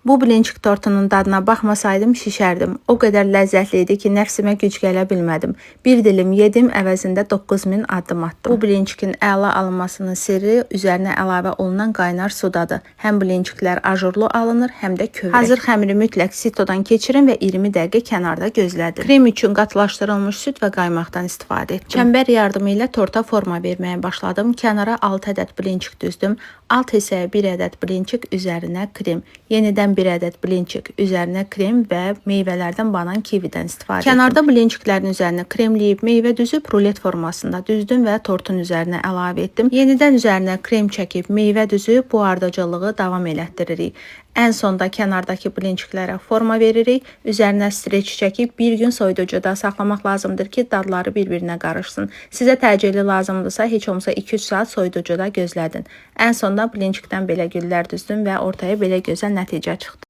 Bu blinçik tortunun dadına baxmasaydım şişərdim. O qədər ləzzətli idi ki, nəfsimə güc gələ bilmədim. Bir dilim yedim, əvəzində 9000 addım atdım. Bu blinçikin əla alınmasının sirri üzərinə əlavə olunan qaynar sudadır. Həm blinçiklər ajurlu alınır, həm də kövrək. Hazır xəmiri mütləq sitodan keçirin və 20 dəqiqə kənarda gözlədin. Krem üçün qatılaşdırılmış süd və qaymaqdan istifadə etdim. Çəmbər yardımı ilə torta forma verməyə başladım. Kənara 6 ədəd blinçik düzdüm. Alt hissəyə 1 ədəd blinçik, üzərinə krem. Yenidən 1 ədəd blinçik, üzərinə krem və meyvələrdən banan kividən istifadə etdim. Kənarda blinçiklərin üzərinə kremləyib meyvə düzüb rulet formasında düzdüm və tortun üzərinə əlavə etdim. Yenidən üzərinə krem çəkib meyvə düzüb bu ardıcıllığı davam elətdiririk. Ən sonda kənardakı blinçiklərə forma veririk. Üzərinə streç çəkib bir gün soyuducuda saxlamaq lazımdır ki, dadları bir-birinə qarışsın. Sizə təcili lazımdırsa, heç olmasa 2-3 saat soyuducuda gözlədin. Ən sonda blinçikdən belə güllər düzdüm və ortaya belə gözəl nəticə çıxdı.